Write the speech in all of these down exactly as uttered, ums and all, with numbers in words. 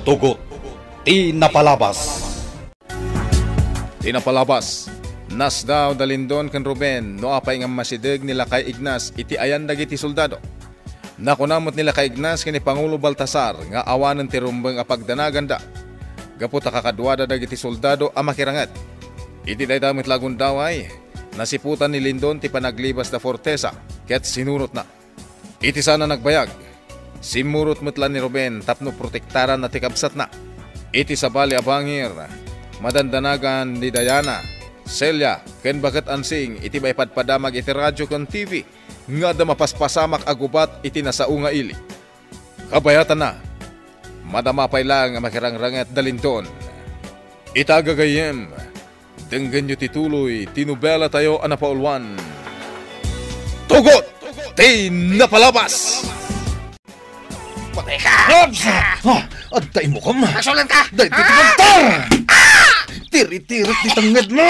Tugot ti napalabas. Ti napalabas, nasdaw da Lindon ken Ruben no apay nga masideg ni Lakay Ignas iti ayan dagiti soldado. Nakuna met ni Lakay Ignas ken ni Pangulo Baltasar nga awanen ti rumbeng a pagdanaganda gapu ta kakaduada dagiti soldado a makiranget. Iti dayta met la a gundaway, nasiputan ni Lindon ti panaglibas da fortesa ket sinurotna. Iti saan a nagbayag, simmurot met la ni Ruben tapno protektaranna ti kabsatna. Iti sabali a bangir, madandanagan ni Diana, Celia, ken baket Ansing iti maipadpadamag iti radio ken T V nga adda mapaspasamak a gubat iti nasao nga ili. Kabayatanna, madama pay laeng a makirangranget da Lindon. Ita gagayyem, denggenyo ti tuloy ti nobelatayo a napauluan, Tugot ti Napalabas! Patay ka! Ops! Ah, adda imukom! Pasulan ka! Daytoy ti Ah! Doktor! Ah! Tiri-tiri ti tengnged mo!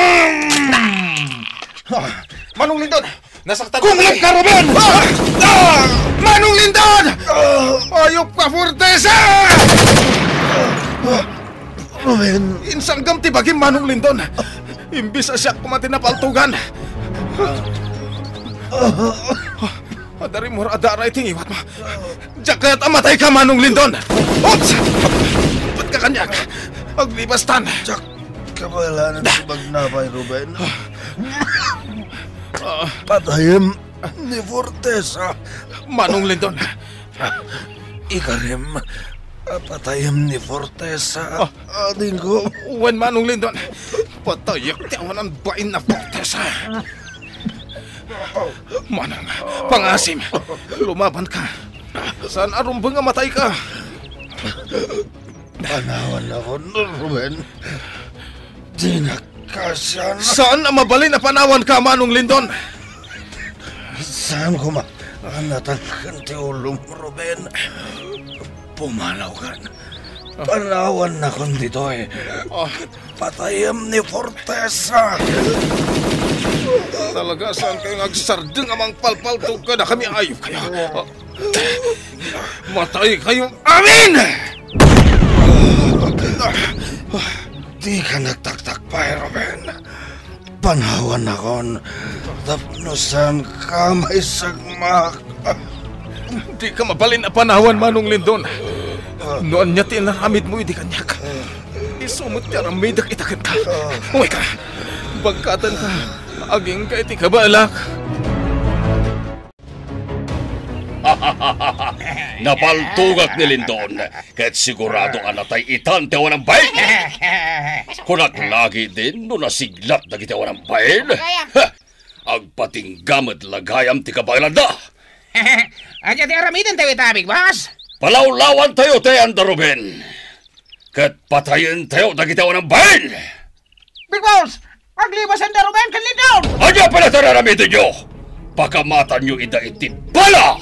Ah! Manong Lindon! Nasaktan Kung ka, ka, Ruben! Ah! Ah! Manong Lindon! Ah! Ayop ka, Fortesa! Ruben. Insanggam ti bagim, Manong Lindon. Imbis a siak koma ti napaltugan. Adda rimmuar a dara iti ngiwat mo. Diak kayat a matay ka, Manong Lindon. Oops! Pat ka kaniak. Aglibastan. Diak kabaelan ti magnapay, Ruben. Ah. Patayem ni Fortesa. Manong Lindon. Ikarem, patayem ni Fortesa. Ah. Adingko. Wen, Manong Lindon. Patayek ti awanan bain a Fortesa. Manong, pangasim. Lumaban ka. Saan a rumbeng a matay ka. Panawan ako, Ruben. Dinak kasian. Saan a mabalin a panawan ka, Manong Lindon? Saan koma a natangken ti ulom, Ruben? Pumanaw kan. Panawan nakon ditoy. Ah. Patayem ni Fortesa. Talaga, saan kayo nga agsardeng a mangpalpaltog kadakami, ayop kayo? Ah. Matay kayo amin! Di ka nagtaktakpay, Ruben. Panawan nakon, tapno saan ka maisagmak. Di ka mabalin a panawan, Manong Lindon. No ania ti inaramid mo idi kaniak, isu met ti aramidek ita kenka. Uy ka, bagkaten ka, agingga iti kabaelak. Napaltogak ni Lindon, ket sigurado a natay itan ti awan a bain. Kunak lagi din no nasiglat dagiti awan a bain. Ha! Agpatingga met la gayam ti kabaelanda. Ania ti aramidentayo ita, Big Boss? Palawlawantayo ti ayanda, Ruben. Ket patayentayo dagiti awan a bain. Big Boss, aglibasanda Ruben ken Lindon! Ania pay la ti aramidyo? Pakamatanyo ida iti bala!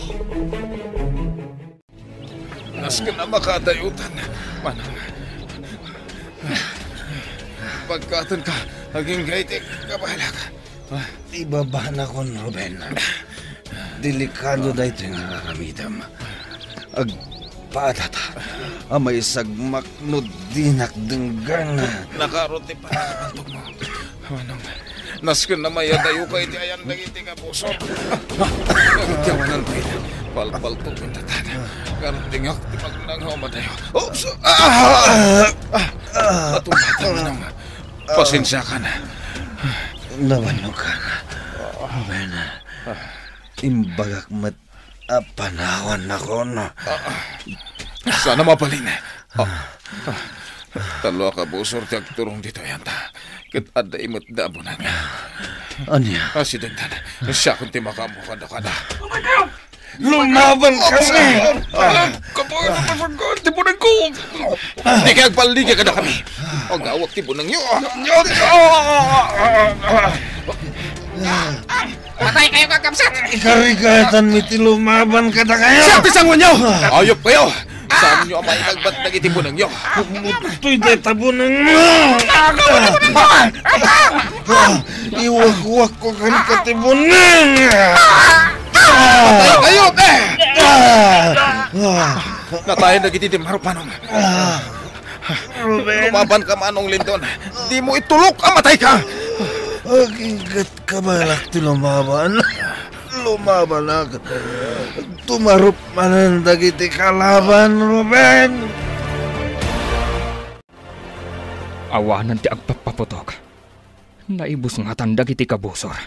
Nasken a makadayotan, Manang. Bagkaten ka, agingga iti kabaelak. Ibabanakon, Ruben. Delikado daytoy nga aramidem. Agpaadata a maisagmak no dinak denggen. Nakaro ti panagpaltog mo. Manong, nasken a mayadayo ka iti ayan dagiti kabusor. Iti awanan pay, palpaltog intatan. Kardingak ti magnangaw madayo. Oops! Ah! Ah! Natumbatan, Manong. Pasensiakan. Nabannogan. Ruben, imbagak met a panawannakon. Saan a mabalin. Ah, ah, tallo a kabusor ti agturong ditoy ayanta. Ket adda met da a buneng. Ania? Asidegdan. Siakon ti makaammo kadakada. Lumaban kami! Ah, kabayo, kabayo, ti bunengko! Di kayo agpalligi kadakami. Agawak ti bunengyo. Patay kayo, kakabsat! Ikarigatan mi ti lumaban kadakayo! Siak ti sanguenyo! Ayop kayo! Saanyo a mailagbat dagiti bunengyo? Umuttoy dayta buneng! Iwakwak ko kan kati buneng! Patay kayo, eh! Natayan dagiti dimaro, Manong. Ruben. Lumaban ka, Manong Lindon. Dimo itulok a matay ka. Aginggat ka balak ti lumaban. Lumaban ak. Tumarup manen dagiti kalaban, Ruben. Awanen ti agpappaputok. Naibusngatan dagiti kabusor.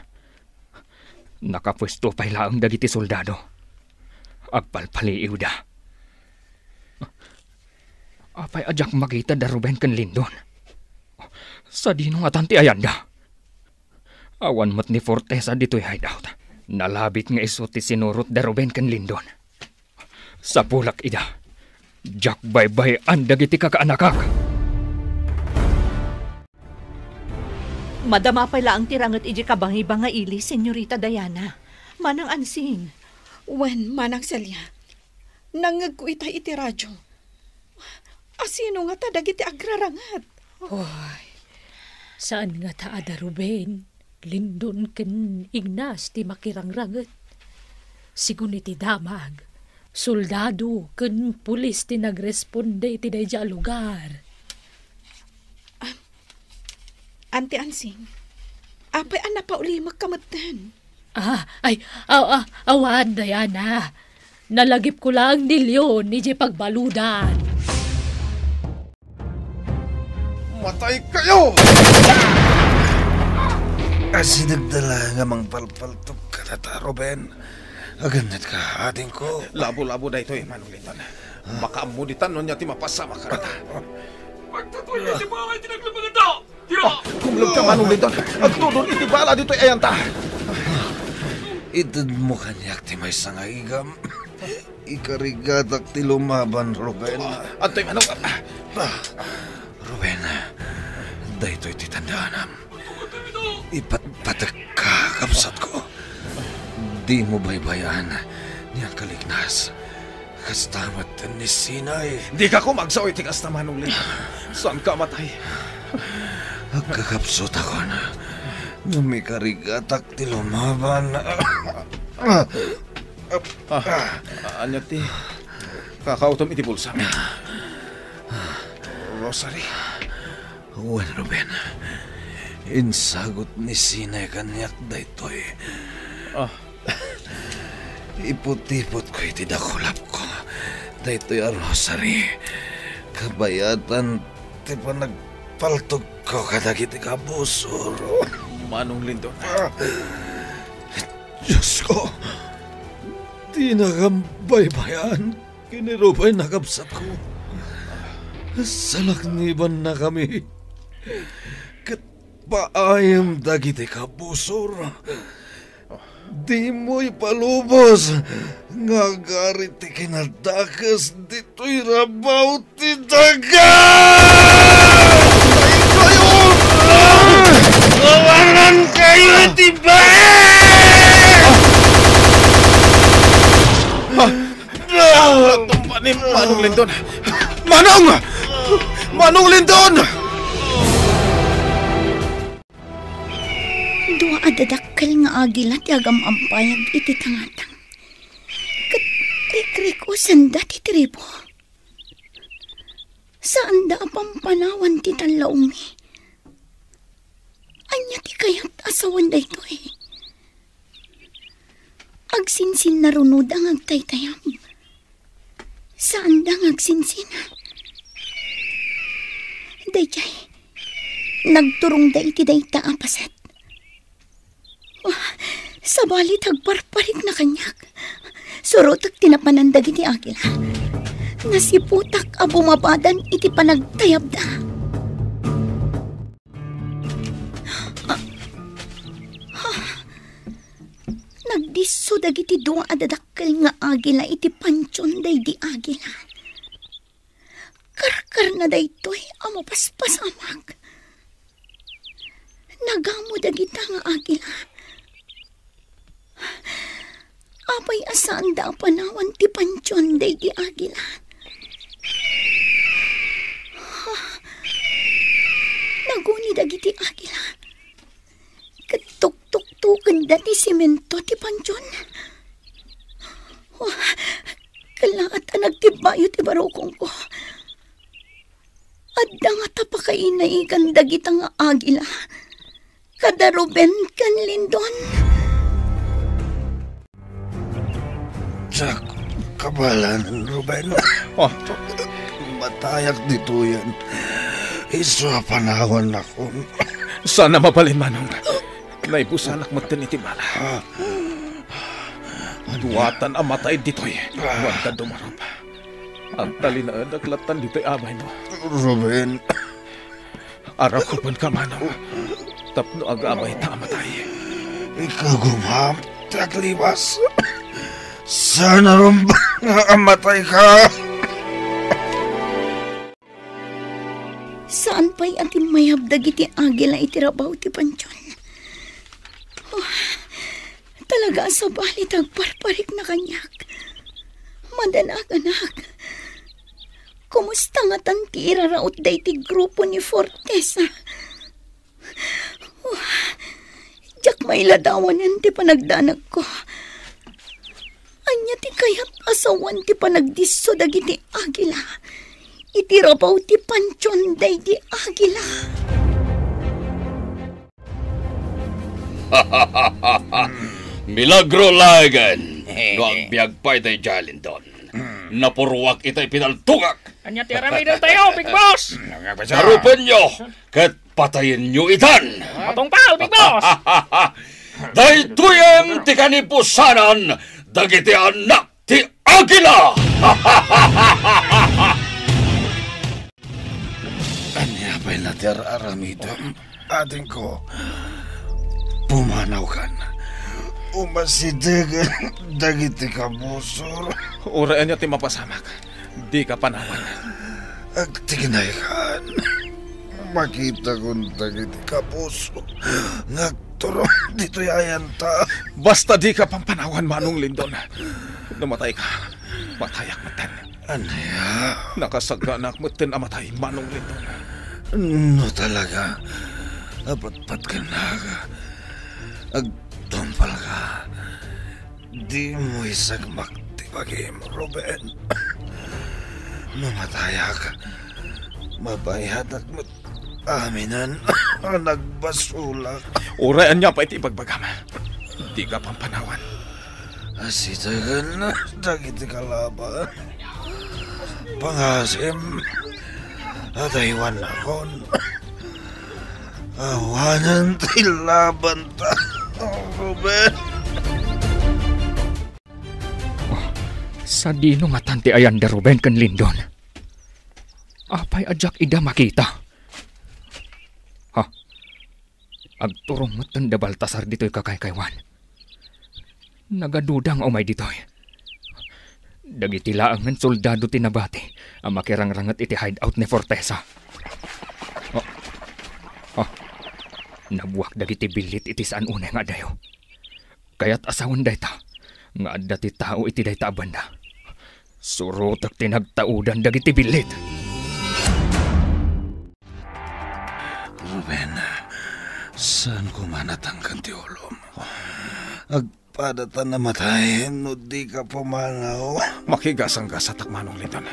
Nakapuesto pay laeng dagiti soldado. Agpalpaliiwda. Apay a diak makita da Ruben ken Lindon? Sadino ngatan ti ayanda? Awan met ni Fortesa ditoy hideout. Nalabit nga isu ti sinurot da Ruben ken Lindon. Sapulak ida. Diak baybay-an dagiti kakaanakak. Madama pay laeng ti ranget idiay kabangibang nga ili, Senyorita Diana. Manang Ansing. Wen, Manang Celia. Nangngegko ita iti radio. Asino ngata dagiti agraranget? Oy, saan ngata a da Ruben, Lindon ken Ignas ti makirangranget. Sigun iti damag, soldado ken pulis ti nagresponde iti daydiay a lugar. Ah, Anti Ansing, apay a napaulimekka metten? Ah, ay, aw-, aw-, awan, Diana. Nalagipko laeng ni Leon idiay pagbaludan. Matay kayo! Asidegda la nga mangpalpaltog kadata, Ruben. Agannatka, adingko. Labo-labo daytoy, Manong Lindon. Makaammo ditan no ania ti mapasamak kadata. Pagtutuyda ti bala iti naglabanganda! Tira! Kumleb ka, Manong Lindon. Agtudon iti bala ditoy ayanta. Itedmo kaniak ti maysa nga igam. Ikarigatak ti lumaban, Ruben. Adtoy, Manong. Ruben, daytoy ti tandaanam. Ipatpatekka, kabsatko. Dimo baybay-an ni Uncle Ignas. Kasta met ni Sinay. Dika koma agsaw iti kasta, Manong Lindon. Saanka a matay. Agkakapsutakon. Ngem ikarigatak ti lumaban. Ah, ania ti kakawtom iti bulsam? Rosary. Wen, Ruben, insagut ni Sinay kaniak daytoy. Ah. Iputipotko iti dakulapko daytoy a rosary. Kabayatan ti panagpaltogko kadagiti kabusor. Manong Lindon. Ah. Diosko, dinakam baybay-an. Ken ni Ruben a kabsatko, salaknibannakami ket paayem dagiti kabusor. Dimo ipalubos nga agari ti kinadakes ditoy rabaw ti daga! Kayo! Awanan kayo iti baet! Tumba ni Manong Lindon. Manong! Manong Lindon! Dua a dadakkel nga agila ti agam-ampayag iti tangatang. Ket rikrikosenda ti tribo. Saanda a pampanawan ti tallaongmi. Ania ti kayat a sawen daytoy? Agsinsinnarunoda nga agtaytayab. Saanda nga agsinsin. Daydiay, nagturongda iti dayta a paset. Ah, sabali ta agparparikna kaniak. Surotek ti napanan dagiti agila. Nasiputak a bumabadan iti panagtayabda. Ah, ah. Nagdisso dagiti dua a dadakkel nga agila iti pantion daydi agila. Karkarna daytoy a mapaspasamak. Nagamo dagita nga agila. Apay a saanda a panawan ti pantion daydi agila? Naguni dagiti agila. Ket tuktuktokenda ti semento ti pantion. Oh, kellaat a nagtibbayo ti barukongko. Adda ngata pakainaigan dagita nga agila kada Ruben ken Lindon. Diak kabalanen, Ruben. Oh. Matayak ditoyen. Isu a panawannakon. Saan a mabalin, Manong. Naibusanak metten iti bala. Ah. Duatan a matay ditoy. Ah. Wen ta dumarup. Agtalinaedak lattan ditoy abaymo. Ruben. Arakupenka, Manong, tapno agabayta a matay. Ikagumam ti aglibas. Saan a rumbeng nga amatayka? Saan pay a timmayab dagiti agila iti rabaw ti pantion. Oh, talaga a sabali ti agparparikna kaniak. Madanagan-ak. Kumusta ngatan ti iraraut daydi grupo ni Fortesa? Oh, diak mailadawanen ti panagdanagko. Ania ti kayat a sawen ti panagdisso dagiti agila iti rabaw ti pantion daydi agila? Milagro laengen no agbiag pay daydiay, Lindon. Napurruak itay pinaltogak. Ania ti aramidentayo, Big Boss? Darupenyo ket patayenyo itan. Matungpal, Big Boss! Daytoyen ti kanibusanan dagiti annak ti agila! Ania pay la ti ar-aramidem, adingko? Pumanawkan. Umasidegen dagiti kabusor. Uray ania ti mapasamak, dika panawan. Agtignaykan. Makitakon dagiti kabusor nga agturong ditoy ayanta. Basta dika pampanawan, Manong Lindon. No matayka, matayak metten. Ania? Nakasaganaak metten a matay, Manong Lindon. No talaga a patpatkennak, agtungpalka. Dimo isagmak ti bagim, Ruben. No matayak, mabayadak met aminen a nagbasolak. Uray ania pay ti ibagbagam, dika pampanawan. Asidegen dagiti kalaban. Pangasim a daywannakon. Awanen ti labanta, Ruben. Oh, sadino ngatan ti ayan da Ruben ken Lindon? Apay a diak ida makita? Ha? Agturong metten da Baltasar ditoy kakaykaywan. Nagaduda nga umay ditoy. Dagiti laengen soldado ti nabati a makirangranget iti hideout ni Fortesa. Oh. Oh. Nabuak dagiti billit iti saan unay nga adayo. Kayat a sawen dayta nga adda ti tao iti dayta a banda. Surotek ti nagtaudan dagiti billit. Ruben, saan koma natangken ti ulom. Agpadatan a matay no dika pumanaw. Makigasanggasatak, Manong Lindon.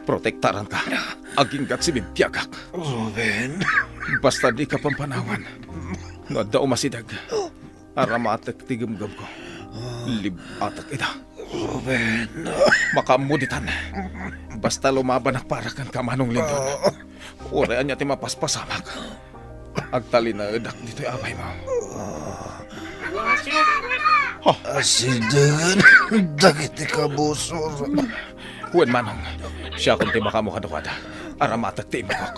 Protektaranka. Aginggat si bibiagak. Ruben. Basta dika pampanawan. No adda umasideg, aramatek ti gemgemko. Lib-atek ida. Ruben. Makaammo ditan. Basta lumabanak para kenka, Manong Lindon. Uray ania ti mapaspasamak, agtalinaedak ditoy abaymo. Asidegen dagiti kabusor. Wen, Manong, siakon ti makaammo kaduada. Aramatek ti immukok.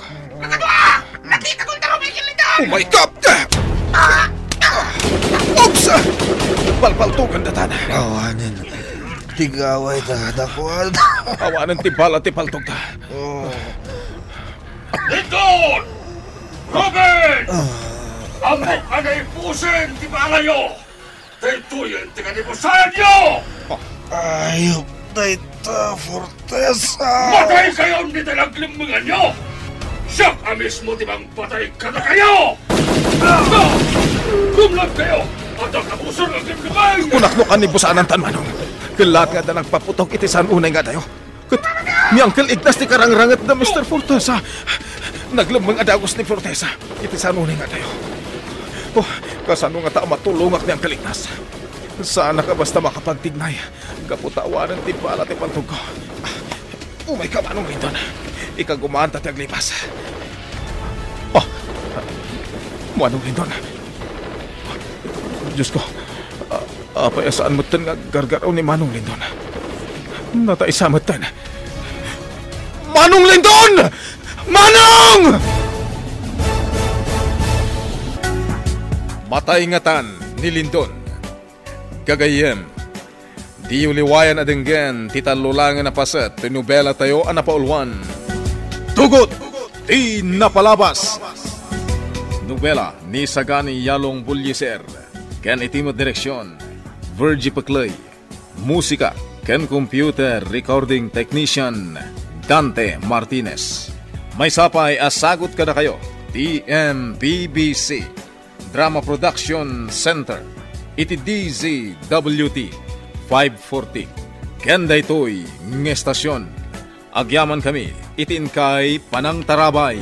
Nakita ko ang tarong ikinita! Oh my God! Oops! Palpaltugan datan. Awanen. Tigaway ta kadakuada. Awanen ti bala ti paltogda. Oh. Lindon! Ruben! Ah. Ammok a naipusen ti balayo! Daytoyen ti kanibusaanyo! Ayup dayta, Fortesa! Mataykayon dita naglemmenganyo! Siak a mismo ti mangpatay kadakayo! Kumlad kayo! Adda kabusor nga aglemlemmeng! Kunak no kanibusaanantan, Manong. Kellaat nga adda nagpaputok iti saan unay nga adayo. Ket miangkel ignas ti karangranget da Mister Fortesa. Naglemmeng a dagus ni Fortesa. Iti sano ni nga tayo? Oh, kasano nga ta matulongak ni Angkalitas? Saanak a basta makapagtignay. Gapu ta awanen ti bala ti paltogko. Ah, umayka, Manong Lindon. Ikagumaanta ti aglipas. Oh, Manong Lindon. Diyos ko, a-, apay a saan metten nga aggargaraw ni Manong Lindon? Natay sa metten. Manong Lindon! Manong! Matay ngatan ni Lindon. Gagayyem, diyo liwayan a denggen ti tallolangen a paset ti nobelatayo a napauluan, Tugot ti Napalabas. Nobela ni Sagani Yalong Bulliser, ken iti met direksion, Virgie Pecley. Musika ken computer recording technician, Dante Martinez. Maysa pay a sagut kadakayo ti M P B C Drama Production Center iti D Z W T five forty. Ken daytoy nga estasion, agyamankami iti inkay panangtarabay.